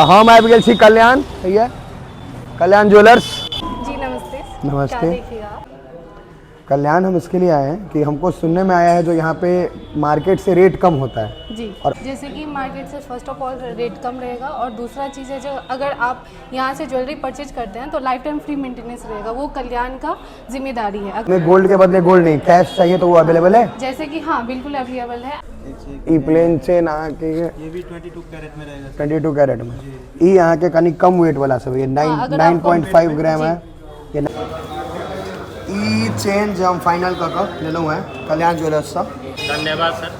हम आबि गेल छी कल्याण, हैया कल्याण ज्वेलर्स। जी नमस्ते। नमस्ते। क्या देखिएगा आप? कल्याण हम इसके लिए आए हैं कि हमको सुनने में आया है जो यहाँ पे मार्केट से रेट कम होता है। जी। और- जैसे कि मार्केट से फर्स्ट ऑफ ऑल रेट कम रहेगा और दूसरा चीज़ है जो अगर आप यहाँ से ज्वेलरी परचेज करते हैं तो लाइफ टाइम फ्री मेंटेनेंस रहेगा, वो कल्याण का जिम्मेदारी है। हमें गोल्ड के बदले गोल्ड नहीं, कैश चाहिए तो वो अवेलेबल है? जैसे कि हाँ, बिल्कुल अवेलेबल है। ई प्लेन चेन अहाँके ये भी 22 कैरेट में रहेगा। 22 कैरेट में। ई अहाँके कनि कम वेट वाला सब, ये हाँ, अगर नाइन आपको- पॉइंट फाइव ग्राम है ये। ई चेन जे हम फाइनल कऽ कऽ लेलहुँ हेँ कल्याण ज्वेलर्ससँ। धन्यवाद सर।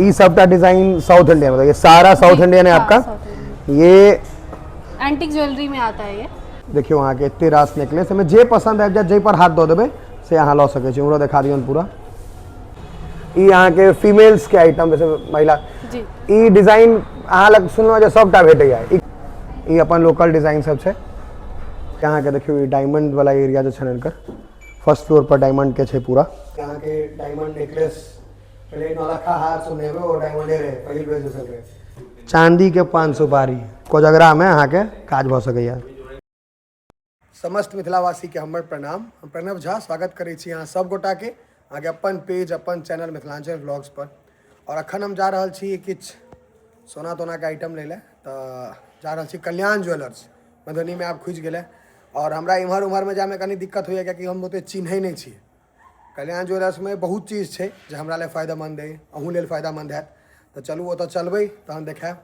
ई सबटा डिजाइन साउथ इंडियन, मतलब ये सारा साउथ जी, इंडियन है। हाँ, आपका साउथ इंडियन। ये एंटिक ज्वेलरी में आता है ये। देखियौ, अहाँके एते रास नेकलेस एहिमे जे पसंद आबि जायत, जाहि पर हाथ दऽ देबै से अहाँ लऽ सकै छी। उम्हरो देखा दियौन पूरा। ई अहाँके फीमेल्स के आइटम, जैसे महिला जी। ई डिजाइन अहाँ लग सुनलहुँ जे सभटा भेटैया। ई ई अपन लोकल डिजाइन सब छै। अहाँके देखियौ, ई डायमंड वाला एरिया जे छनि हिनकर, फर्स्ट फ्लोर पर डायमंड के छै पूरा। अहाँके डायमंड नेकलेस, पहिले नौलखा हार सुनेबै, ओ डायमंडे रहै पहिल बेर जे रहै। चांदी के पान सुपारी कोजगरा में अहाँके काज भऽ सकैया। समस्त मिथिलावासीके हमर प्रणाम। हम प्रणव झा स्वागत करै छी अहाँ सब गोटाके अहाँके अपन पेज, अपन चैनल मिथिलांचल व्लॉग्स पर। और अखन हम जा रहल छी किछु सोना तोनाके आइटम लै लए, तऽ जा रहल छी कल्याण ज्वेलर्स, मधुबनीमे आब खुजि गेलै। और हमरा इम्हर उम्हरमे जाइमे कनि दिक्कत होइए, कियाकि हम ओतेक चिन्है नहि छी। कल्याण ज्वेलर्समे बहुत चीज छै जे हमरा लेल फायदेमन्द अइ, अहूँ लेल फायदामन्द हैत। तऽ चलू, ओतऽ चलबै तहन देखायब।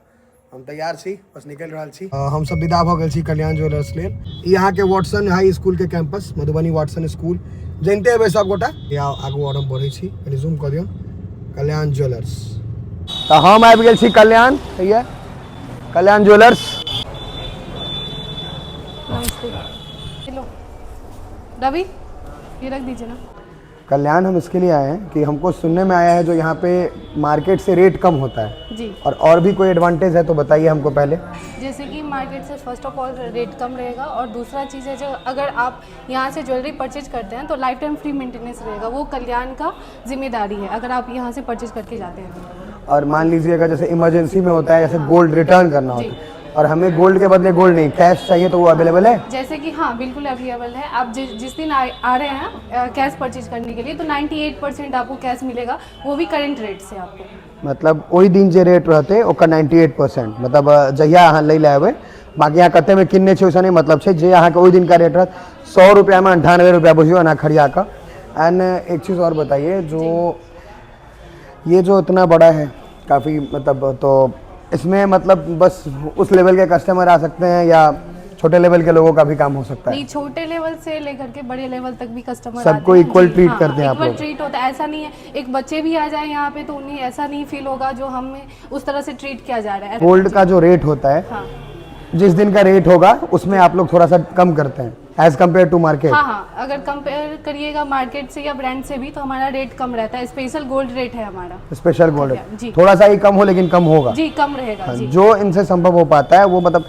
हम तैयार छी, बस निकलि रहल छी। हमसब विदा भऽ गेल छी कल्याण ज्वेलर्स लेल। ई अहाँके वाटसन हाई स्कूल के कैंपस, मधुबनी वाटसन स्कूल जनिते हेबै सब गोटा। या आगू आओर हम बढ़ै छी, कनि जूम कऽ दियौ। कल्याण ज्वेलर्स। तऽ हम आबि गेल छी कल्याण, हैया कल्याण ज्वेलर्स। नमस्ते। हेलो रवि, ये रख दीजिए ना। कल्याण हम इसके लिए आए हैं कि हमको सुनने में आया है जो यहाँ पे मार्केट से रेट कम होता है। जी। और भी कोई एडवांटेज है तो बताइए हमको पहले। जैसे कि मार्केट से फर्स्ट ऑफ ऑल रेट कम रहेगा और दूसरा चीज़ है जो अगर आप यहाँ से ज्वेलरी परचेज करते हैं तो लाइफ टाइम फ्री मेंटेनेंस रहेगा, वो कल्याण का जिम्मेदारी है अगर आप यहाँ से परचेज करके जाते हैं तो। और मान लीजिए अगर जैसे इमरजेंसी में होता है, जैसे गोल्ड रिटर्न करना होता है और हमें गोल्ड के बदले गोल्ड नहीं, कैश चाहिए तो वो अवेलेबल है? जैसे कि हाँ, बिल्कुल अवेलेबल है। आप जिस दिन आ रहे हैं कैश परचेज करने के लिए तो 98% आपको कैश मिलेगा, वो भी करेंट रेट से आपको। मतलब ओहि दिन जे रेट रहतै ओकर 98%, मतलब जहिया अहाँ लै लए एबै। बाकी अहाँ कतेमे किनने छी ओहिसँ नहि मतलब छै, जे अहाँके ओहि दिनका रेट रहत। 100 रुपैआमे 98 रुपैआ बुझियौ एना खरिया कऽ। एंड एक चीज़ और बताइए, जो ये जो इतना बड़ा है काफ़ी, मतलब तो इसमें मतलब बस उस लेवल के कस्टमर आ सकते हैं या छोटे लेवल के लोगों का भी काम हो सकता है? नहीं, छोटे लेवल से लेकर के बड़े लेवल तक भी कस्टमर। सबको equal treat करते हैं आप इक्वल लोग? ट्रीट होता है, ऐसा नहीं है। एक बच्चे भी आ जाए यहाँ पे तो उन्हें ऐसा नहीं फील होगा जो हमें उस तरह से ट्रीट किया जा रहा है। गोल्ड का जो रेट होता है, जिस दिन का रेट होगा उसमें आप लोग थोड़ा सा कम करते हैं एज कम्पेयर टू मार्केट? हाँ, अगर कंपेयर करिएगा मार्केट से या ब्रांड से भी तो हमारा रेट कम रहता है। स्पेशल गोल्ड रेट है हमारा। स्पेशल गोल्ड जी। थोड़ा सा ही कम हो, लेकिन कम होगा। जी, कम रहेगा। हाँ, जी। जो इनसे संभव हो पाता है वो। मतलब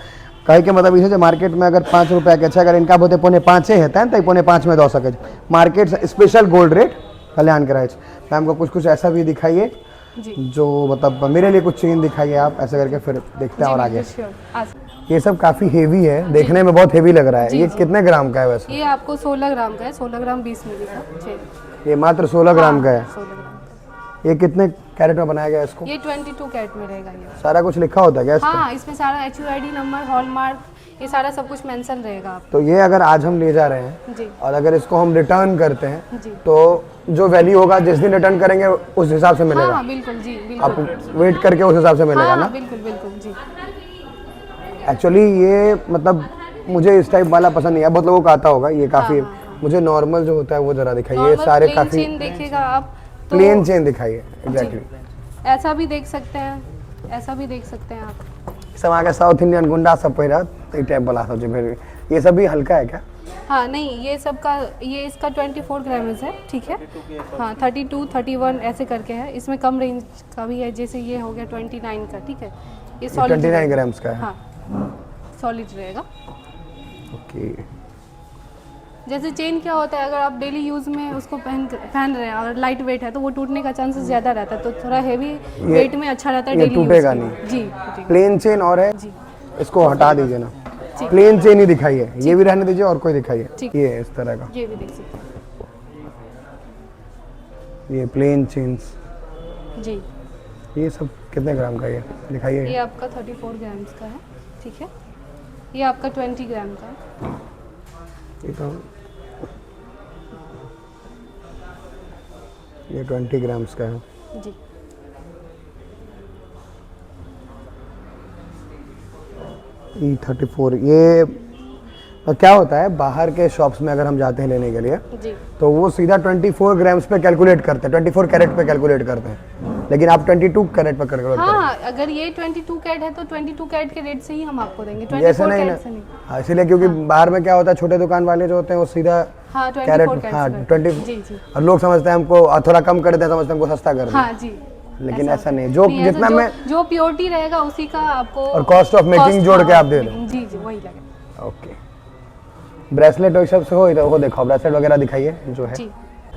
कहे के मतलब इसे मार्केट में अगर 5 रुपया के छै, अगर इनका बोते 4.75 हेतै तऽ 4.75 में दऽ सकै छै। मार्केट से स्पेशल गोल्ड रेट कल्याण के रहै छै। मैम को कुछ कुछ ऐसा भी दिखाइए जी। जो मतलब मेरे लिए कुछ चेन दिखाइए आप, ऐसे करके फिर देखते हैं जी, और आगे। बिल्कुल, sure, आ ये सब काफ़ी हेवी है, देखने में बहुत हेवी लग रहा है। जी, ये जी। कितने ग्राम का है वैसे? ये आपको 16 ग्राम का है, 16 ग्राम 20 मिली का चेन। ये मात्र 16 ग्राम का है? 16 ग्राम का। ये कितने कैरेट में बनाया गया है इसको? ये 22 कैरेट में रहेगा ये। सारा कुछ लिखा होता है क्या इस पे? हाँ, इसमें सारा HUID number, hall mark, ये सारा सब कुछ मेंशन रहेगा आप। तो ये अगर आज हम ले जा रहे हैं और अगर इसको हम रिटर्न करते हैं तो जो वैल्यू होगा जिस दिन रिटर्न करेंगे उस हिसाब से मिलेगा? हाँ, बिल्कुल जी, बिल्कुल। आप वेट करके उस हिसाब से मिलेगा हाँ ना? हाँ, बिल्कुल बिल्कुल जी। एक्चुअली ये मतलब मुझे इस टाइप वाला पसंद नहीं है, बहुत लोगों को आता होगा ये काफ़ी। हाँ, हाँ। मुझे नॉर्मल जो होता है वो ज़रा दिखाइए। ये नॉर्मल सारे प्लेन काफ़ी चेन देखिएगा आप तो। प्लेन चेन दिखाइए, एग्जैक्टली। ऐसा भी देख सकते हैं, ऐसा भी देख सकते हैं आप। सब आगे साउथ इंडियन गुंडा सब पहिरत, ई टाइप वाला सब जे भेल। ये सब भी हल्का है क्या? हाँ, नहीं, ये सब का ये इसका 24 ग्राम है, ठीक है। हाँ, 32, 31 ऐसे करके है। इसमें कम रेंज का भी है, जैसे ये हो गया 29 का, ठीक है। ये सॉलिड 29 ग्राम्स का है? हाँ, सॉलिड रहेगा। ओके। जैसे चेन क्या होता है, अगर आप डेली यूज़ में उसको पहन पहन रहे हैं और लाइट वेट है तो वो टूटने का चांसेस ज़्यादा रहता है, तो थोड़ा हैवी वेट में अच्छा रहता है ये डेली यूज़। टूटेगा नहीं। जी जी। प्लेन चेन और है? जी। इसको हटा दीजिए ना। ठीक। प्लेन चेन ही दिखाइए, ये भी रहने दीजिए और कोई दिखाइए। ठीक। ये है इस तरह का। ये भी देख सकते हैं। ये प्लेन चेन्स। जी। ये सब कितने ग्राम का ये दिखाइए। ये आपका 34 ग्राम्स का है, ठीक है। ये आपका 20 ग्राम का है। ये तो ये 20 ग्राम्स का है। जी। ई 34। ये और क्या होता है, बाहर के शॉप्स में अगर हम जाते हैं लेने के लिए जी। तो वो सीधा 24 ग्राम्स पे कैलकुलेट करते हैं, 24 कैरेट पे कैलकुलेट करते हैं, लेकिन आप 22 कैरेट पे कैलकुलेट हाँ करें। हाँ, अगर ये 22 कैरेट है तो 22 कैरेट के रेट से ही हम आपको देंगे, जैसे 24 नहीं ना। कैरेट से नहीं। हाँ, इसीलिए, क्योंकि बाहर में क्या होता है, छोटे दुकान वाले जो होते हैं वो सीधा हाँ, 24 कैरेट, कैरेट हाँ, से। 20। जी जी। और लोग समझते हैं हमको और थोड़ा कम कर देते हैं, समझते हैं हमको सस्ता कर दिया। हाँ जी। लेकिन ऐसा नहीं, जो ऐसा जितना जो, मैं जो प्योरिटी रहेगा उसी का आपको और cost of making cost, जोड़ के हाँ, आप दे दो। जी जी, वही लगेगा। ओके, ब्रेसलेट और सब से हो वो दिखाओ, ब्रेसलेट वगैरह दिखाइए जो है। जी,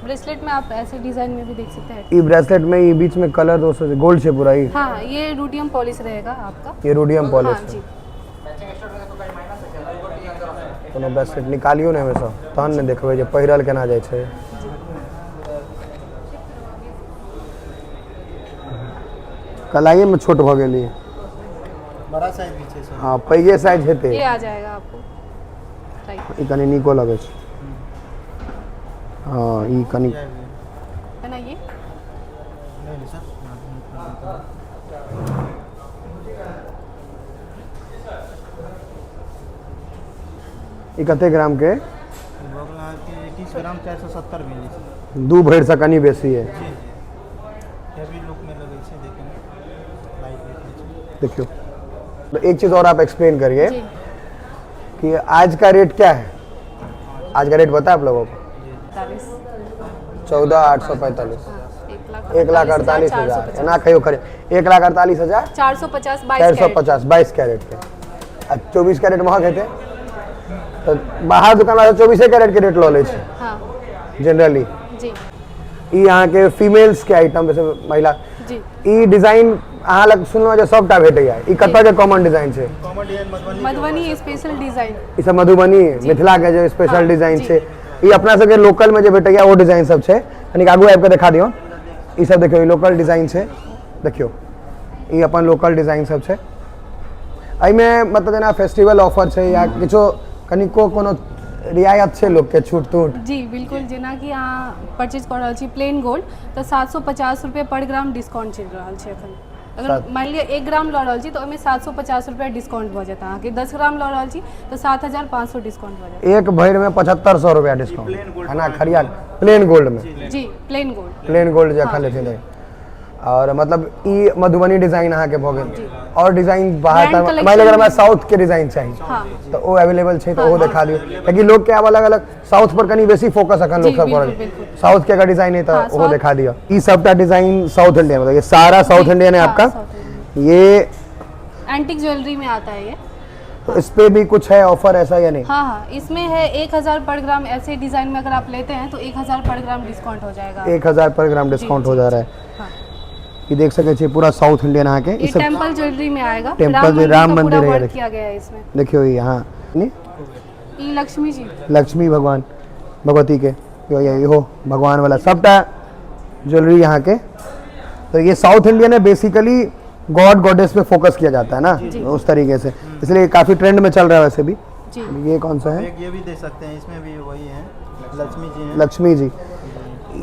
ब्रेसलेट में आप ऐसे डिजाइन में भी देख सकते हैं। ये ब्रेसलेट में ये बीच में कलर दोस्तों गोल्ड से पूरा ही। हाँ, ये रूडियम पॉलिश रहेगा आपका। ये रोडियम पॉलिश। हाँ जी। कोनो ब्रेसलेट निकालियो ने हमेशा तहन ने देखबै जे पहिरल केना जाइ छै। कलाइए में छोट भऽ गेली। बड़ा साइज भी छै सर। हाँ, पैघे साइज हेतै। ये आ जाएगा आपको, राइट। ई कनि नीको लगै छै। हाँ, ई कनि है ना ये? नहीं नहीं सर। ई कते ग्राम के? भऽ गेल अहाँके 21 ग्राम 470 मिली छै। 2 भरिसँ कनि बेसी है। जी जी, हैवी लुक में लगै छै देखैमे, लाइट वेट होइ छै। देखियो, तो एक चीज़ और आप एक्सप्लेन करिए जी। कि आज का रेट क्या है? आज का रेट बता आप लोगों को। 48। 14,845। हाँ, 1,48,000 एना कहियो खरे, 1,48,000 450, 22 चारि सौ कैरेट। पचास, 22 कैरेट के। आ 24 कैरेट महग हेतै तऽ बाहर दुकान 24 कैरेट के रेट लऽ लै छै। हाँ। जनरली। जी। ई अहाँके फीमेल्स के आइटम, जैसे महिला जी। ई डिजाइन अहाँ लग सुनलहुँ जे सबटा भेटैया, ई कतऽ के कॉमन डिजाइन छै? Common design Madhubani. Madhubani special design. ई सब मधुबनी मिथिला के जे स्पेशल हाँ, डिजाइन जी। छै, ई अपना सबके लोकल में जे भेटैया ओ डिजाइन सब छै। कनिक आगू आबि कऽ देखा दियौ। ई सब देखियौ, ई लोकल डिजाइन छै। देखियौ, ई अपन लोकल डिजाइन सब छै। एहिमे मतलब जेना फेस्टिवल ऑफर छै या किछो कनिको कोनो रियायत छै लोकके, छूट तूट? जी बिल्कुल, जेना कि अहाँ परचेज कऽ रहल छी प्लेन गोल्ड तऽ 750 रुपये पर ग्राम डिस्काउंट चलि रहल छै एखन। अगर मानि लिअ 1 ग्राम लऽ रहल छी तऽ ओहिमे 750 रुपया डिस्काउंट भऽ जायत अहाँके। 10 ग्राम लऽ रहल छी तऽ 7500 डिस्काउंट भऽ जायत। एक भरि में 7500 रुपया डिस्काउंट एना खरिया प्लेन गोल्ड में? जी, प्लेन गोल्ड। प्लेन गोल्ड जे अखन लेथिन तऽ। और मतलब ई मधुबनी डिजाइन अहाँके भऽ गेल, और डिजाइन बाहर Brand तऽ मानि लिअ अगर हमरा collection। South के डिजाइन चाही तऽ ओ अवेलेबल छै तऽ ओहो देखा दियौ, कियाकि लोक के आब अलग अलग साउथ पर कनि बेसी फोकस अखन लोक जी, सब करल। बिल्कुल, बिल्कुल। साउथ के अगर डिजाइन है तो हाँ, वो साउथ- दिखा दिया। ये सबटा डिजाइन साउथ इंडियन, मतलब ये सारा साउथ जी, इंडियन है। हाँ, आपका साउथ ये एंटिक ज्वेलरी में आता है ये। तो इस पे भी कुछ है ऑफर ऐसा या नहीं? हाँ हाँ, इसमें है 1000 पर ग्राम। ऐसे डिजाइन में अगर आप लेते हैं तो 1000 पर ग्राम डिस्काउंट हो जाएगा। 1000 पर ग्राम डिस्काउंट जी, हो जा रहा है। हाँ। ये देख सके छियै पूरा साउथ इंडियन अहाँके ये ई सब। टेम्पल ज्वेलरी में आएगा। टेम्पल राम जो मंदिर राम का मंदिर पूरा है, वर्क देखिए। किया गया है इसमें। देखियो ई यहाँ नहीं? ये लक्ष्मी जी। लक्ष्मी भगवान भगवती के यो ये हो भगवान वाला सबटा ज्वेलरी यहाँ के। तो ये साउथ इंडियन है, बेसिकली गॉड गॉडेस पे फोकस किया जाता है ना उस तरीके से, इसलिए काफ़ी ट्रेंड में चल रहा है वैसे भी। जी। ये कौन सा है? एक ये भी दे सकते हैं, इसमें भी वही है, लक्ष्मी जी हैं। लक्ष्मी जी।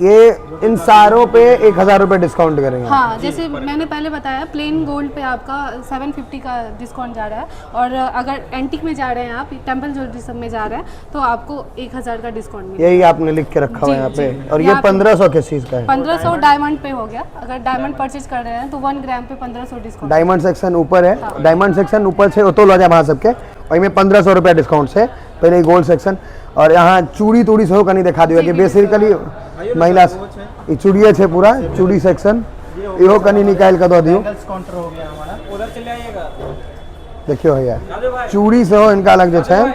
ये इन सारों पे 1000 रुपये डिस्काउंट करेंगे? हाँ, जैसे मैंने पहले बताया प्लेन गोल्ड पे आपका 750 का डिस्काउंट जा रहा है, और अगर एंटिक में जा रहे हैं आप, टेम्पल ज्वेलरी सब में जा रहे हैं तो आपको 1000 का डिस्काउंट मिलेगा। यही आपने लिख के रखा हुआ है यहाँ पे। जी। और ये यहाँ पे- 1500 किस चीज़ का है? 1500 डायमंड पे हो गया। अगर डायमंड परचेज कर रहे हैं तो 1 ग्राम पे 1500 डिस्काउंट। डायमंड सेक्शन ऊपर है, डायमंड सेक्शन ऊपर छै, ओतौ लऽ जायब अहाँ सबके, ओहिमे 1500 रुपया डिस्काउंट छै। पहिले गोल्ड सेक्शन और यहाँ चूड़ी तूड़ी सेहो कनि देखा दियौ कि बेसिकली महिला ई चूड़िए छै, पूरा चूड़ी सेक्शन इहो कनि निकालि कऽ दऽ दियौ। बैंगल्स काउंटर हो गया हमारा। उधर चले आइएगा। देखियौ हैया राजू भाई। चूड़ी सेहो हिनका लग जे छै। वो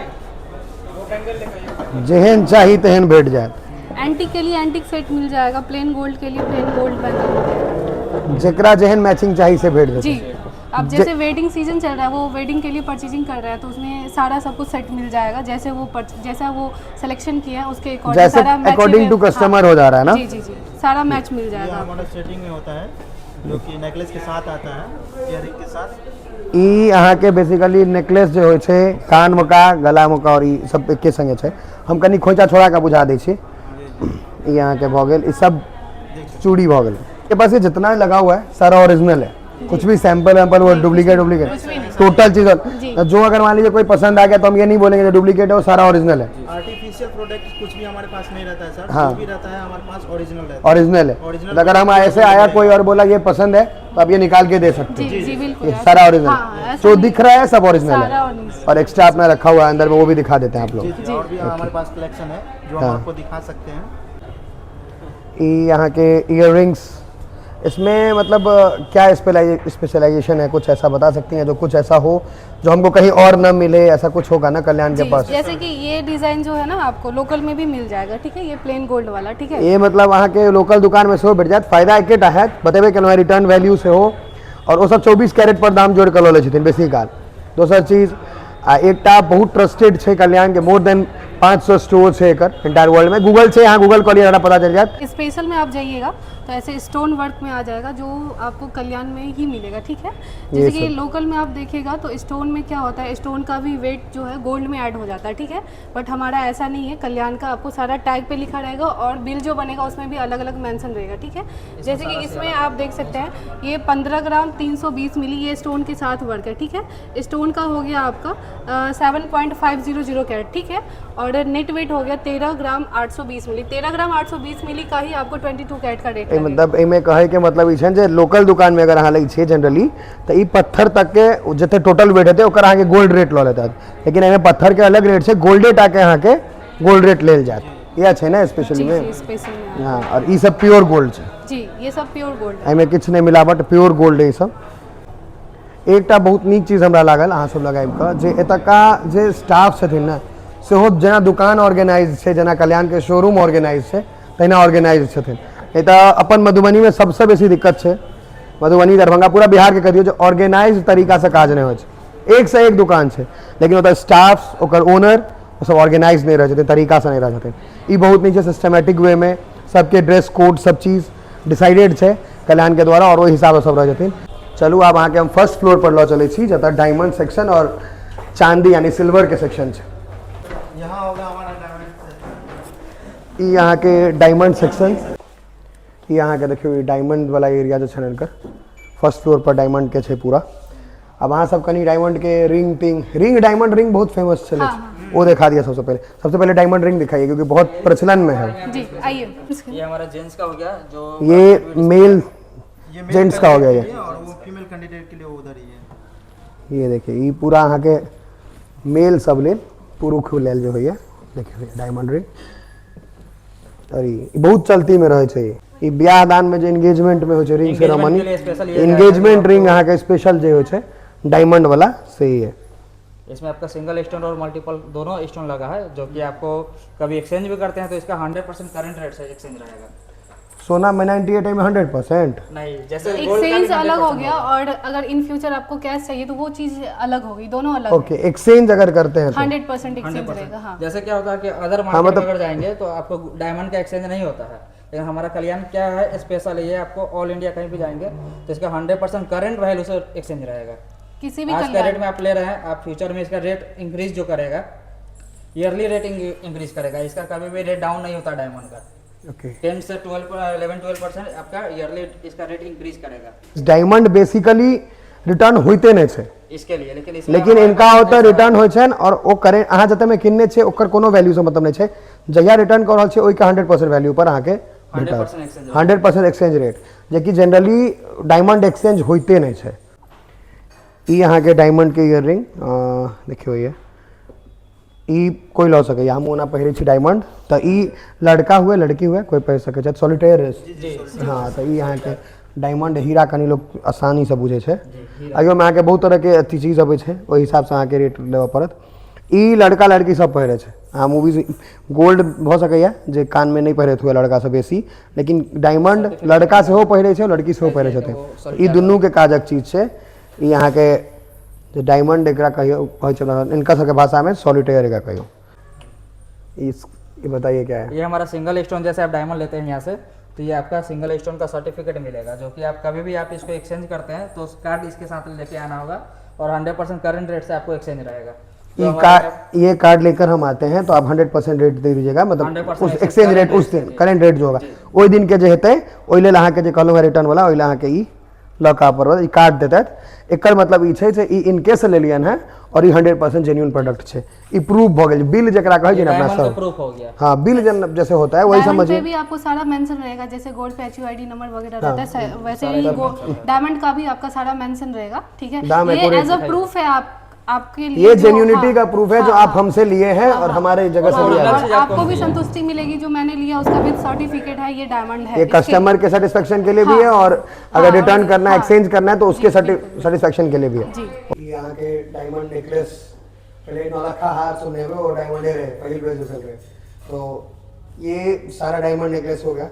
बैंगल लेकर आइए। जेहन चाही तेहन भेट जायत। एंटीक के लिए एंटीक सेट मिल जाएगा, प्लेन गोल्ड के लिए प्लेन गोल्ड बैंगल मिल जाएगा। जेकरा जेहन मैचिंग चाही से भेट जेतै। जी, अब जैसे वेडिंग सीजन चल रहा है, वो वेडिंग के लिए परचेजिंग कर रहा है तो उसमें सारा सब कुछ सेट मिल जाएगा। जैसे वो जैसा वो सिलेक्शन किया है उसके अकॉर्डिंग जैसे सारा मैच अकॉर्डिंग टू कस्टमर हो जा रहा है ना। जी जी जी, सारा मैच मिल ये जाएगा। हमारा सेटिंग में होता है, जो कि नेकलेस के साथ आता है, इयरिंग के साथ। ई अहाँके बेसिकली नेकलेस जे होइ छै, कान मका, गला मका और ई सब एके संगे छै। हम कनि खोइचा छोड़ा कऽ बुझा दै छी। ई अहाँके भऽ गेल, ई सब चूड़ी भऽ गेल। के पास ये जितना लगा हुआ है सारा ओरिजिनल है, कुछ भी सैंपल वैम्पल वो डुप्लीकेट कुछ भी नहीं। डुप्लीकेट टोटल चीज। जो अगर मान लीजिए कोई पसंद आ गया तो हम ये नहीं बोलेंगे जो डुप्लीकेट है, वो सारा ओरिजिनल है। आर्टिफिशियल प्रोडक्ट कुछ भी हमारे पास नहीं रहता है सर। हाँ। जो भी रहता है हमारे पास ओरिजिनल रहता है। ओरिजिनल है। ओरिजिनल। तो अगर हम ऐसे आया कोई और बोला ये पसंद है तो आप ये निकाल के दे सकते जी हैं। जी बिल्कुल। ये सारा ओरिजिनल हाँ, ऐसा जो नहीं। दिख रहा है सब ओरिजिनल सारा है। ओरिजिनल। और एक्स्ट्रा आपने रखा हुआ है अंदर में, वो भी दिखा देते हैं आप लोग। जी जी, और भी हमारे पास कलेक्शन है जो हम हाँ। आपको दिखा सकते हैं। ई यहाँ के इयर, इसमें मतलब क्या स्पेशलाइजेशन है, कुछ ऐसा बता सकती हैं जो कुछ ऐसा हो जो हमको कहीं और न मिले, ऐसा कुछ होगा ना कल्याण के जी, पास? जैसे कि ये डिजाइन जो है ना आपको लोकल में भी मिल जाएगा, ठीक है, ये प्लेन गोल्ड वाला, ठीक है। ये मतलब अहाँ के लोकल दुकान में सेहो भेट जायत। फायदा एकेटा हैत, बतेबे केलहुँ, रिटर्न वैल्यू सेहो, और ओ सब 24 कैरेट पर दाम जोड़ि कऽ लऽ लै छथिन बेसी काल। दोसर चीज आ एकटा बहुत ट्रस्टेड छै कल्याण के, मोर देन 500 स्टोर छै एकर एंटायर वर्ल्ड में। गूगल छै, अहाँ गूगल कऽ लिअ, हमरा पता चलि जायत। स्पेशल में आप जाइएगा तो ऐसे स्टोन वर्क में आ जाएगा जो आपको कल्याण में ही मिलेगा, ठीक है। जैसे कि सब। लोकल में आप देखिएगा तो स्टोन में क्या होता है, स्टोन का भी वेट जो है गोल्ड में ऐड हो जाता है, ठीक है। बट हमारा ऐसा नहीं है, कल्याण का आपको सारा टैग पे लिखा रहेगा और बिल जो बनेगा उसमें भी अलग अलग मेंशन रहेगा, ठीक है। जैसे कि इसमें आप देख सकते हैं ये 15 ग्राम 320 मिली ये स्टोन के साथ वर्क है, ठीक है। स्टोन का हो गया आपका 7.500 कैरेट, ठीक है। और नेट वेट हो गया 13 ग्राम 820 मिली, 13 ग्राम 820 मिली का ही आपको 22 कैरेट का रेट एहि मतलब एहिमे कहैके मतलब ई छनि जे लोकल दुकानमे अगर अहाँ लै छियै जनरली तऽ ई पत्थर तकके जते टोटल वेट हेतै ओकर अहाँके गोल्ड रेट लऽ लेतै, लेकिन एहिमे पत्थरके अलग रेट छै, गोल्डे टाके अहाँके गोल्ड रेट लेल जायत। इएह छै ने स्पेशली जी मे? जी, स्पेशल में। हँ, और ई सब प्योर गोल्ड छै। जी, ये सब प्योर गोल्ड है। एहिमे किछु नहि मिलावट, प्योर गोल्ड है ई सब। एकटा बहुत नीक चीज हमरा लागल अहाँ सब लग आबि कऽ जे एतुका जे स्टाफ छथिन ने सेहो जेना दुकान ऑर्गेनाइज छै, जेना कल्याणके शोरूम ऑर्गेनाइज छै तहिना ऑर्गेनाइज छथिन। नहि तऽ अपन मधुबनीमे सबसँ बेसी दिक्कत छै, मधुबनी दरभंगा पूरा बिहारके कह दियौ जे ऑर्गेनाइज तरीकासँ काज नहि होइ छै। एक से एक दुकान छै लेकिन ओतऽ स्टाफ, ओकर ओनर, ओ सब ऑर्गेनाइज नहि रहै छथिन, तरीकासँ नहि रहै छथिन। ई बहुत नीक छै, सिस्टमेटिक वेमे सबके ड्रेस कोड सब चीज डिसाइडेड छै कल्याणके द्वारा और ओहि हिसाबसँ सब रहै छथिन। चलू आब अहाँके हम फर्स्ट फ्लोर पर लऽ चलै छी जतऽ डायमंड सेक्शन और चांदी यानी सिल्वर के सेक्शन छै। यहाँ होगा हमारा डायमंड। ई अहाँके डायमंड सेक्शन, ई अहाँके देखियौ ई डायमंड वाला एरिया जे छनि हिनकर, फर्स्ट फ्लोर पर डायमंड के छै पूरा। आब अहाँ सब कनि डायमंड के रिंग टिंग, रिंग, डायमंड रिंग बहुत फेमस छलै। वो दिखा दिया। सबसे पहले डायमंड रिंग दिखाइए क्योंकि बहुत प्रचलन में है। जी, आइए। ये हमारा जेंट्स का हो गया जो ये मेल ये मेल जेंट्स का हो गया कैंडिडेट ये। के लिए और वो फीमेल कैंडिडेट के लिए वो उधर ही है। ये देखिए, ई पूरा अहाँके मेल सब लेल, पुरुष लेल जे होइए। देखियौ डायमंड रिंग और ई बहुत चलती में रहै छै। ई बियाह दान में जे एंगेजमेंट में होइ छै रिंग Engagement ceremony, के लिए special ये एंगेजमेंट रिंग अहाँके स्पेशल जे होइ छै डायमंड वाला से ही है। इसमें आपका सिंगल स्टोन और मल्टीपल दोनों स्टोन लगा है, जो कि आपको कभी एक्सचेंज भी करते हैं तो इसका 100% करंट रेट से एक्सचेंज रहेगा। सोना में 98 में 100%? नहीं, जैसे gold का भी एक्सचेंज अलग हो 100% गया और अगर इन फ्यूचर आपको कैश चाहिए तो वो चीज़ अलग हो गई, दोनों अलग। ओके, एक्सचेंज अगर करते हैं तो 100% एक्सचेंज रहेगा, हाँ। जैसे क्या होता है कि अदर मार्केट में अगर जाएंगे तो आपको डायमंड का एक्सचेंज नहीं होता है, लेकिन हमारा कल्याण क्या है स्पेशल, ये आपको ऑल इंडिया कहीं भी जाएंगे तो इसका 100% करेंट वैल्यू से एक्सचेंज रहेगा। किसी भी आज का कल्याण रेट में आप ले रहे हैं, आप फ्यूचर में इसका रेट इंक्रीज जो करेगा, ईयरली रेट इंक्रीज करेगा। इसका कभी भी रेट डाउन नहीं होता डायमंड का। 10 से 12, 11 12% आपका ईयरली इसका रेट इंक्रीज करेगा। डायमंड बेसिकली रिटर्न होइते नहि छै। इसके लिए, लेकिन इसमें लेकिन हमारे इनका पास ओतऽ ऐसा- रिटर्न होइ छनि और ओ करे अहाँ जतऽमे किनने छियै ओकर कोनो वैल्यूसँ मतलब नहि छै। जहिया रिटर्न कऽ रहल छियै ओहिके 100% वैल्यू पर अहाँके 100% exchange। 100% exchange rate, जेकि जनरली डायमंड एक्सचेंज होइते नहि छै। ई अहाँके डायमंडके इयर रिंग देखियौ, ये ई कोइ लऽ सकैए। हम ओना पहिरै छी डायमंड, तऽ ई लड़का हुए लड़की हुए कोइ पहिर सकै छै। सॉलिटेयर। हँ, तऽ ई अहाँके डायमंड, हीरा कनि लोक आसानीसँ बुझै छै। एहियोमे अहाँके बहुत तरहके अथी चीज अबै छै, ओहि हिसाबसँ अहाँके रेट लेबऽ पड़त। ई लड़का लड़की सब पहिरै छै। अहाँ मूवीज गोल्ड भऽ सकैए जे कानमे नहि पहिरैत हुए लड़का सब बेसी, लेकिन डायमंड लड़का सेहो पहिरै छै, लड़की सेहो पहिरै छथिन। ई दुनूके काजक चीज छै। ई अहाँके जे डायमंड एकरा कहियो कहै छै इनका सबके भाषामे, सॉलिटेयर एकरा कहियो। ई बताइए क्या है? ये हमारा सिंगल स्टोन, जैसे आप डायमंड लेते हैं यहाँ से तो ये आपका सिंगल स्टोन का सर्टिफिकेट मिलेगा, जो कि आप कभी भी आप इसको एक्सचेंज करते हैं तो कार्ड इसके साथ लेके आना होगा और 100% करंट रेट से आपको एक्सचेंज रहेगा। तो ई हमारा कार्ड, ये कार्ड लेकर हम आते हैं तो आप 100% रेट दे दीजिएगा, मतलब 100% उस एक्सचेंज रेट उस दिन करेंट रेट जो होगा ओहि दिन के जे हेतै, ओहि लेल अहाँके जे कहलहुँ रिटर्न वाला, ओहि लेल अहाँके ई लऽ कऽ पड़त, ई कार्ड देतथि। एकर मतलब ई छै जे ई इनकेस लेलियनि हेँ और ई 100% जेन्युइन प्रोडक्ट छै। ई प्रूफ भऽ गेल, बिल जकरा कहै छै ने अपना डायमंड का सब। प्रूफ हो गया। हाँ, बिल जैसे होता है वही डायमंड पे समझिए। भी आपको सारा मेंशन रहेगा, जैसे गोल्ड पे एचयूआईडी नंबर वगैरह रहता है, वैसे ही डायमंड का भी आपका सारा मेंशन रहेगा, ठीक है? दाम ये accurate as a proof है आप आपके लिए ये जो- जेन्युनिटी हाँ, का प्रूफ है जो हाँ, आप हमसे लिए हैं और हमारे जगह से हाँ, लिया है। और आपको भी संतुष्टि मिलेगी, जो मैंने लिया उसका विद सर्टिफिकेट है, ये डायमंड है। ये कस्टमर के सेटिस्फेक्शन के लिए भी है और अगर रिटर्न करना है, एक्सचेंज करना है तो उसके सेटिस्फेक्शन के लिए भी है। जी। ई अहाँके डायमंड नेकलेस, पहले नौलखा हार सुनने में और डायमंडे रहे पहिल बेर जो रहे, तो ये सारा डायमंड नेकलेस हो गया।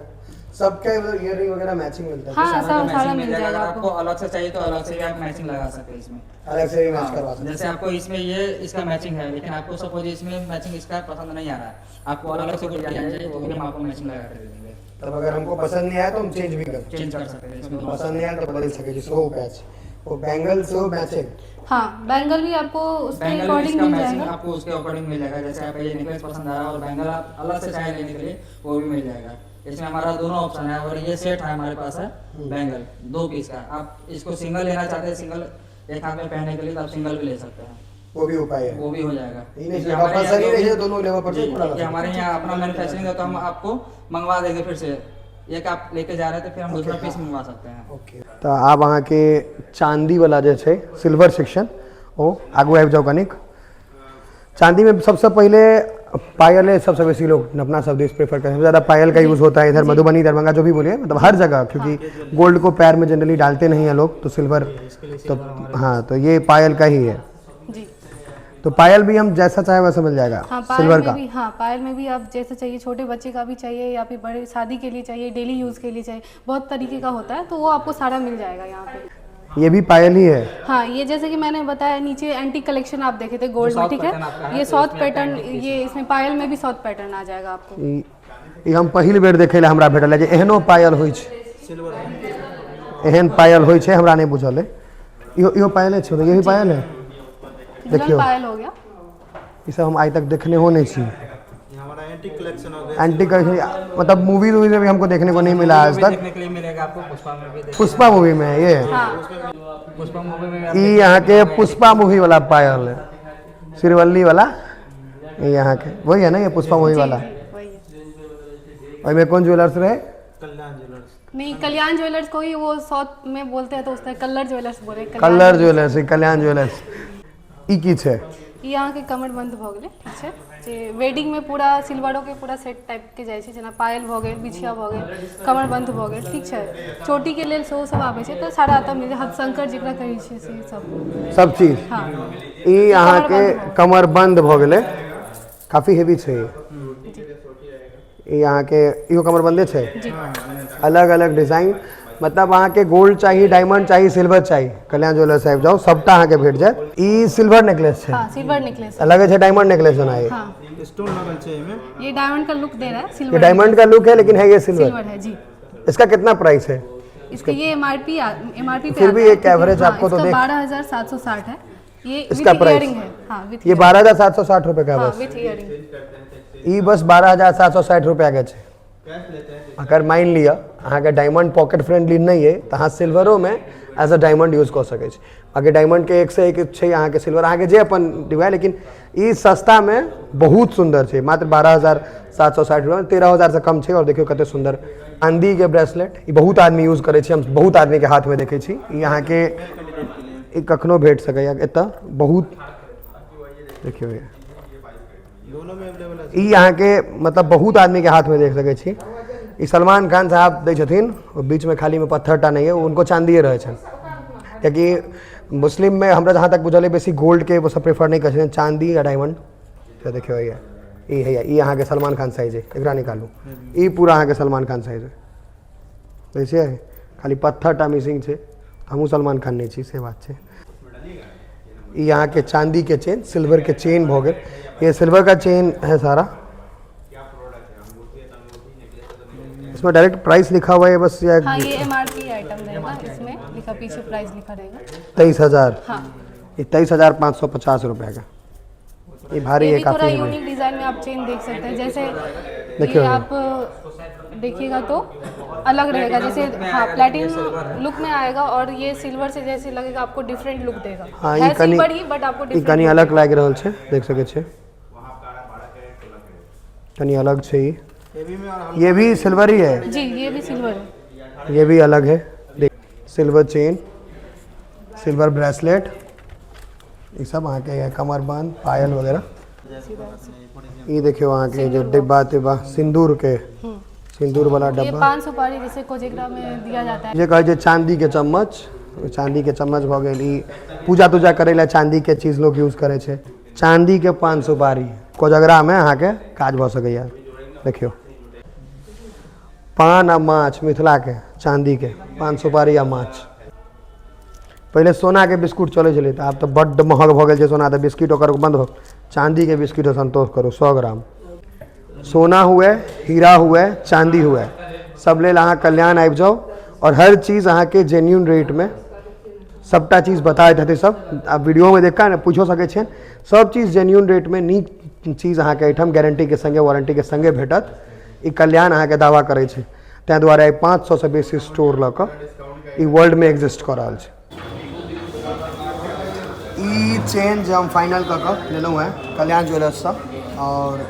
सबके इयर रिंग वगैरह मैचिंग मिलता है? हाँ, सारा सब का सारा मैचिंग मिल मिल जाएगा। जाएगा अगर आपको आपको। अलग से चाहिए तो अलग से भी आप मैचिंग लगा सकते हैं इसमें। अलग से भी मैच करवा सकते जैसे आपको इसमें ये इसका मैचिंग है, लेकिन आपको सपोज इसमें मैचिंग इसका पसंद नहीं आ रहा है, आपको अलग से कोई डिजाइन चाहिए, वो भी हम आपको मैचिंग लगा कर दे देंगे। हैं। तब अगर हमको पसंद नहीं आया तो हम चेंज भी कर सकते चेंज कर सकते हैं इसमें। हैं। पसंद नहीं आया तो बदल सके सेहो पैच, वो बैंगल सेहो मैचिंग। हाँ, बैंगल भी आपको उसके बैंगल भी अकॉर्डिंग इसका मिल मैचिंग जाएगा। आपको उसके अकॉर्डिंग मिल जाएगा। जैसे आपका ये नेकलेस पसंद आ रहा है और बैंगल आप अलग से चाहे लेने के लिए, वो भी मिल जाएगा। इसमें हमारा दोनों ऑप्शन है और ये सेट है हमारे पास है बैंगल दो पीस का। आप इसको सिंगल लेना चाहते हैं, सिंगल एक हाथ में पहनने के लिए, तो आप सिंगल भी ले सकते हैं। वो भी उपाय है। वो भी हो जाएगा। ई नहीं क्योंकि हमारे यहाँ कंपलसरी जो नहीं भी- है दोनों लेवा पड़ते जी, क्योंकि हमारे यहाँ अपना मैन्युफैक्चरिंग है तो हम आपको मंगवा देंगे फिर से। एक आप लेके जा रहे हैं तो फिर हम दूसरा पीस मंगवा सकते हैं। ओके, तऽ आब अहाँके चाँदीवला जे छै सिल्वर सेक्शन, ओ आगू आबि जाउ कनिक। चांदी में सबसे पहले पायल है। सबसे बेसी लोग अपना सब देश प्रेफर करते हैं, सबसे ज़्यादा पायल का यूज़ होता है इधर, मधुबनी, दरभंगा, जो भी बोलिए, मतलब हर जगह, क्योंकि गोल्ड को पैर में जनरली डालते नहीं हैं लोग, तो सिल्वर तो हाँ, तो ये पायल का ही है। जी। तो पायल भी हम जैसा चाहे वैसा मिल जाएगा? हाँ, पायल सिल्वर में का भी, हाँ, पायल में भी आप जैसे चाहिए, छोटे बच्चे का भी चाहिए या फिर बड़े शादी के लिए चाहिए, डेली यूज़ के लिए चाहिए, बहुत तरीके का होता है, तो वो आपको सारा मिल जाएगा यहाँ पे। ये भी पायल ही है? हाँ, ये जैसे कि मैंने बताया, नीचे एंटीक कलेक्शन आप देखे थे गोल्ड में, साउथ ठीक पैटर्न आपका है? है, ये तो साउथ इसमें आपका पैटर्न antique piece। ये इसमें पायल में भी साउथ पैटर्न आ जाएगा आपको। ई ई हम पहिल बेर देखै लए हमरा भेटल है जे एहनो पायल होइ छै। सिल्वर। एहन पायल होइ छै, हमरा नहि बुझल है। इहो इहो पायले छै, ये भी पायल है। दुल्हन देखियो। पायल हो गया। ई सब हम आइ तक देखने हो नहीं छी। ये हमारा एंटीक कलेक्शन हो गया। एंटी मतलब मूवी वूवी में भी हमको देखने को नहीं मिला आज भी तक। देखने के लिए मिलेगा आपको, पुष्पा में भी पुष्पा मूवी में है ये? हाँ। पुष्पा मूवी में भी आप ई यहाँ के पुष्पा मूवी वाला पायल है, श्रीवल्ली वाला। ई यहाँ के वही है ना, ये पुष्पा मूवी जी, वाला? जी, वही है। ओहिमे कोन ज्वेलर्स रहे? कल्याण ज्वेलर्स। नहीं, कल्याण ज्वेलर्स को ही वो साउथ में बोलते हैं, तो उसने कलर ज्वेलर्स बोले कल्याण। कलर ज्वेलर्स, ई कल्याण ज्वेलर्स। ई की छै? ई अहाँके कमरबन्द भऽ गेलै, ठीक छै? जे वेडिंगमे पूरा सिल्वरोके पूरा सेट टाइपके जाइ छै, जेना पायल भऽ गेल, बिछिया भऽ गेल, कमरबन्द भऽ गेल, ठीक छै? चोटीके लेल सेहो सब आबै छै, तऽ सारा एतऽ मिल हथशंकर जेकरा कहै छियै से सब। सब चीज। हँ। ई अहाँके कमरबन्द भऽ गेलै, काफी हेवी छै ई। ई अहाँके इहो कमरबंदे छै। जी। अलग अलग डिजाइन, मतलब अहाँके गोल्ड चाही, डायमंड चाही, सिल्वर चाही, कल्याण ज्वेलर्स आबि जाउ, सबटा अहाँके भेट जायत। ई सिल्वर नेकलेस छै? हाँ, सिल्वर नेकलेस। लगै छै डायमंड नेकलेस जेना ई। हाँ। स्टोन लगल छै एहिमे। ये डायमंड का लुक दे रहा है। ये सिल्वर। डायमंड का लुक है, लेकिन है ये सिल्वर। सिल्वर है जी। इसका कितना प्राइस है? इसका ये एमआरपी पे फिर आता भी है, एक ठीक है? average हाँ, आपको तो इसका 12,760 है ये। इसका विथ price? Earring है, हाँ, विथ ये 12,760 रुपये का? हाँ। बस? With earring. ई बस 12,760 रुपया के छै। अगर मानि लिअ अहाँके डायमंड पॉकेट फ्रेंडली नहि अइ तऽ अहाँ सिल्वरोमे एज अ डायमंड यूज कऽ सकै छी। बाँकी डायमंडके एकसँ एक छै, अहाँके सिल्वर, अहाँके जे अपन डिवाइ, लेकिन ई सस्तामे बहुत सुन्दर छै, मात्र 12,760 रुपया, 13,000सँ कम छै। आओर देखियौ कते सुन्दर चाँदीके ब्रेसलेट। ई बहुत आदमी यूज करै छै, हम बहुत आदमीके हाथमे देखै छी। ई अहाँके ई कखनो भेट सकैए एतऽ बहुत। देखियौ ई। दोनों में अवेलेबल है। ई अहाँके मतलब बहुत आदमीके हाथमे देख सकै छी। ई सलमान खान साहब दै छथिन, ओ बीचमे खालीमे पत्थर टा नहि अइ, हुनको चाँदिए रहै छनि। कियाकि मुस्लिममे हमरा जहाँ तक बुझल अइ बेसी गोल्डके ओसभ प्रेफर नहि करै छथिन, चाँदी या डायमंड। तऽ देखियौ हैया ई, हैया ई अहाँके सलमान खान साइज अइ। एकरा निकालू, ई पूरा अहाँके सलमान खान साइज अइ। देखै छियै, खाली पत्थर टा मिसिंग छै। हमहूँ सलमान खान नहि छी, से बात छै। ई अहाँके चाँदीके चेन, सिल्वरके चेन भऽ गेल। ये सिल्वर का चेन है सारा। इसमें डायरेक्ट प्राइस लिखा हुआ है बस या? हाँ, ये एमआरपी आइटम रहेगा, इसमें लिखा, पीछे प्राइस लिखा रहेगा। 23,000। हाँ। ये 23,550 रुपये का। ये भारी ये है भी थोड़ा काफ़ी है। यूनिक डिजाइन में आप चेन देख सकते हैं, जैसे देखियो ये ये। आप देखिएगा तो अलग रहेगा, जैसे हाँ, प्लेटिनम लुक में आएगा और ये सिल्वर से जैसे लगेगा आपको, डिफरेंट लुक देगा। हाँ, है ये कनी सिल्वर ही, बट आपको ई डिफरेंट। कनी अलग लागि रहल छै, देख सकै छियै, कनी अलग छै ई। हेवी में और ये भी सिल्वर ही है? जी, ये भी सिल्वर है। ये भी अलग है। सिल्वर चेन, सिल्वर ब्रेसलेट, ई सब अहाँके कमरबंद, पायल वगैरह। ई देखियौ अहाँके जे डिब्बा तिब्बा सिन्दूरके, सिन्दूर वाला ये डब्बा। पान सुपारी जैसे कोजेगरा में दिया जाता है। जे कहै छै चाँदीके चम्मच, ओ चाँदीके चम्मच भऽ गेल। ई पूजा तूजा करै लए चाँदीके चीज लोक यूज करै छै। चाँदीके पान सुपारी कोजगरामे अहाँके काज भऽ सकैए। देखियौ, पान आ माछ, मिथिलाके चाँदीके पान सुपारी आ माछ। पहिले सोनाके बिस्कुट चलै छलै, तऽ आब तऽ बड्ड महग भऽ गेल छै सोना, तऽ बिस्किट ओकर बन्द भऽ, चाँदीके बिस्किट संतोष करू। 100 ग्राम सोना हुए, हीरा हुए, चाँदी हुए, सब लेल अहाँ कल्याण आबि जाउ आओर हर चीज अहाँके जेन्यून रेटमे सबटा चीज बताइत हेतै सब। आब वीडियोमे देख कऽ ने पूछियो सकै छियनि। सब चीज जेन्यून रेटमे, नीक चीज अहाँके एहिठाम गारंटीके संगे, वारंटीके संगे भेटत। ई कल्याण अहाँके दावा करै छै। ताहि दुआरे आइ 500सँ बेसी स्टोर लऽ कऽ ई वर्ल्डमे एग्जिस्ट कऽ रहल छै। ई चेन जे हम फाइनल कऽ कऽ लेलहुँ हेँ कल्याण ज्वेलर्ससँ आओर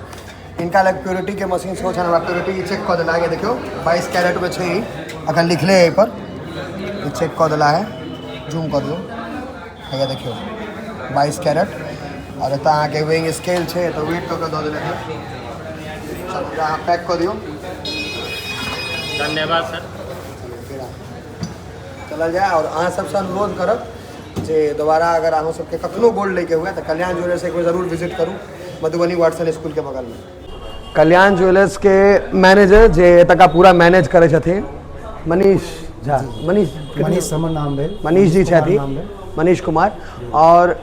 हिनका लग प्योरिटीके मशीन सेहो छनि। हमरा प्योरिटी चेक कऽ देला है। देखियौ, 22 कैरेटमे छै ई, अखन लिखले है एहिपर। ई चेक कऽ देला है। जूम कऽ दियौ। हैया देखियौ, 22 कैरेट। आओर एतऽ अहाँके वेइंग स्केल छै, एतऽ वेट कऽ कऽ दऽ देने है। चलू, एकरा अहाँ पैक कऽ दियौ। धन्यवाद सर। फेर चलल जाय। आओर अहाँ सबसँ अनुरोध करब जे दोबारा अगर अहाँ सबके कखनो गोल्ड लैके हुए तऽ कल्याण ज्वेलर्स एक बेर जरूर विजिट करू, मधुबनी वाटसन स्कूलके बगलमे। कल्याण ज्वेलर्सके मैनेजर, जे एतुका पूरा मैनेज करै छथिन, मनीष झा, मनीष। मनीष हमर नाम भेल। मनीष जी कुमार छथि। नाम भेल। मनीष कुमार। आओर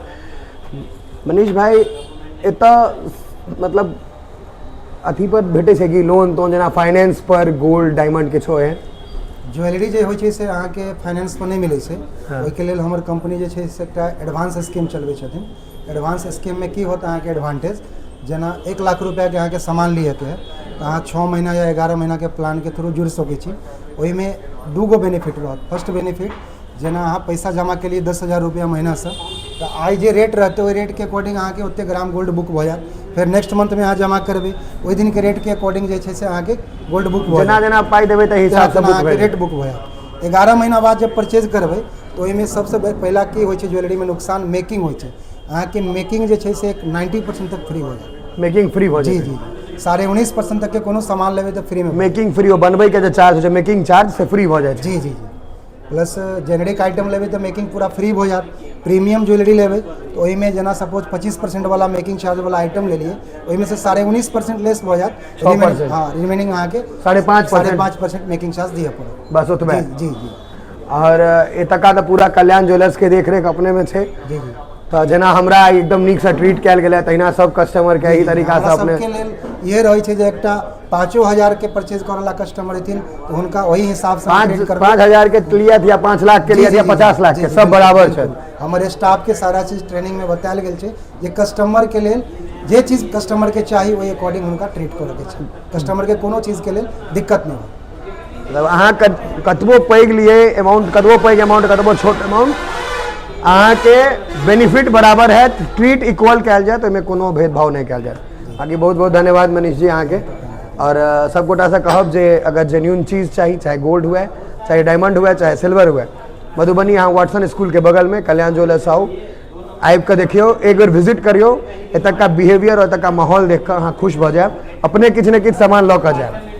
मनीष भाई, एतऽ मतलब अथी पर भेटै छै कि लोन तोन, जेना फाइनेंस पर गोल्ड डायमंड किछो एहन? ज्वेलरी जे होइ छै से अहाँके फाइनेंस पर नहि मिलै छै। ओहिके लेल हमर कंपनी जे छै से एकटा एडवांस स्कीम चलबै छथिन। एडवांस स्कीममे की होत अहाँके एडवांटेज, जेना 1 लाख रुपैआके अहाँके सामान लियऽके है तऽ अहाँ 6 महीना या 11 महीनाके प्लानके थ्रू जुड़ि सकै छी। ओहिमे दू गो बेनिफिट रहत। फर्स्ट बेनिफिट, जेना अहाँ पैसा जमा केलियै 10,000 रुपैआ महीनासँ, तऽ आइ जे रेट रहतै ओहि रेटके अकॉर्डिंग अहाँके ओतेक ग्राम गोल्ड बुक भऽ जायत। फेर नेक्स्ट मंथमे अहाँ जमा करबै, ओहि दिनके रेटके अकॉर्डिंग जे छै से अहाँके गोल्ड बुक भऽ जेना जायत। जेना पाइ देबै ताहि हिसाबसँ बुक अहाँके भेल। रेट बुक भऽ जायत। 11 महीना बाद जब परचेज करबै तऽ ओहिमे सबसँ पहिला की होइ छै, ज्वेलरीमे नुकसान मेकिंग होइ छै। अहाँके मेकिंग जे छै से एक 90% तक फ्री हो जायत। मेकिंग फ्री भऽ जी। जेतै? जी, 19.5% तकके कोनो सामान लेबै तऽ फ्रीमे। मेकिंग फ्री, बनबैके जे चार्ज होइ छै, मेकिंग चार्ज, से फ्री भऽ जाइ छै? जी। प्लस जेनेरिक आइटम लेबै तऽ मेकिंग पूरा फ्री भऽ जायत। प्रीमियम ज्वेलरी लेबै तऽ ओहिमे जेना सपोज 25% वाला मेकिंग चार्ज वाला आइटम लेलियै, ओहिमे से 19.5% लेस भऽ जायत। 6%। हँ, रिमेनिंग अहाँके 5.5%। 5.5% मेकिंग चार्ज दिअ पड़त। बस ओतबे? जी। आओर एतुका तऽ पूरा कल्याण ज्वेलर्सके देखरेख अपनेमे छै। जी। तऽ जेना हमरा एकदम नीकसँ ट्रीट कयल गेलै, तहिना सब कस्टमरके एही तरीकासँ हमरा अपने सबके लेल इहे रहै छै जे एकटा 5,000 के परचेज करऽ वाला कस्टमर एथिन तऽ हुनका ओही हिसाबसँ हम पाँच ट्रीट करबै। 5,000 के लियथ या 5 लाख के जी, लियथ जी, या जी, 50 लाख जी, के, जी, सब बिल्कुल, बराबर छै। बिल्कुल। हमर स्टाफके सारा चीज ट्रेनिंगमे बतायल गेल छै जे कस्टमरके लेल जे चीज कस्टमरके चाही, ओहि अकॉर्डिंग हुनका ट्रीट करऽके छै। कस्टमरके कोनो चीजके लेल दिक्कत नहि हो। मतलब अहाँ कतबो पैघ लिए अमाउंट, कतबो पैघ अमाउंट, कतबो छोट अमाउंट, अहाँके बेनिफिट बराबर हैत, ट्रीट इक्वल कयल जायत, ओहिमे कोनो भेदभाव नहि कयल जायत। बाकी बहुत बहुत धन्यवाद मनीष जी अहाँके। आओर सब गोटासँ कहब जे अगर जेन्यून चीज चाही, चाहे गोल्ड हुए, चाहे डायमंड हुए, चाहे सिल्वर हुए, मधुबनी अहाँ वाटसन स्कूलके बगलमे कल्याण ज्वेलर्स आउ। आबि कऽ देखियौ, एक बेर विजिट करियौ। एतुका बिहेवियर आओर एतुका माहौल देख कऽ अहाँ खुश भऽ जायब। अपने किछु ने किछु सामान लऽ कऽ जायब।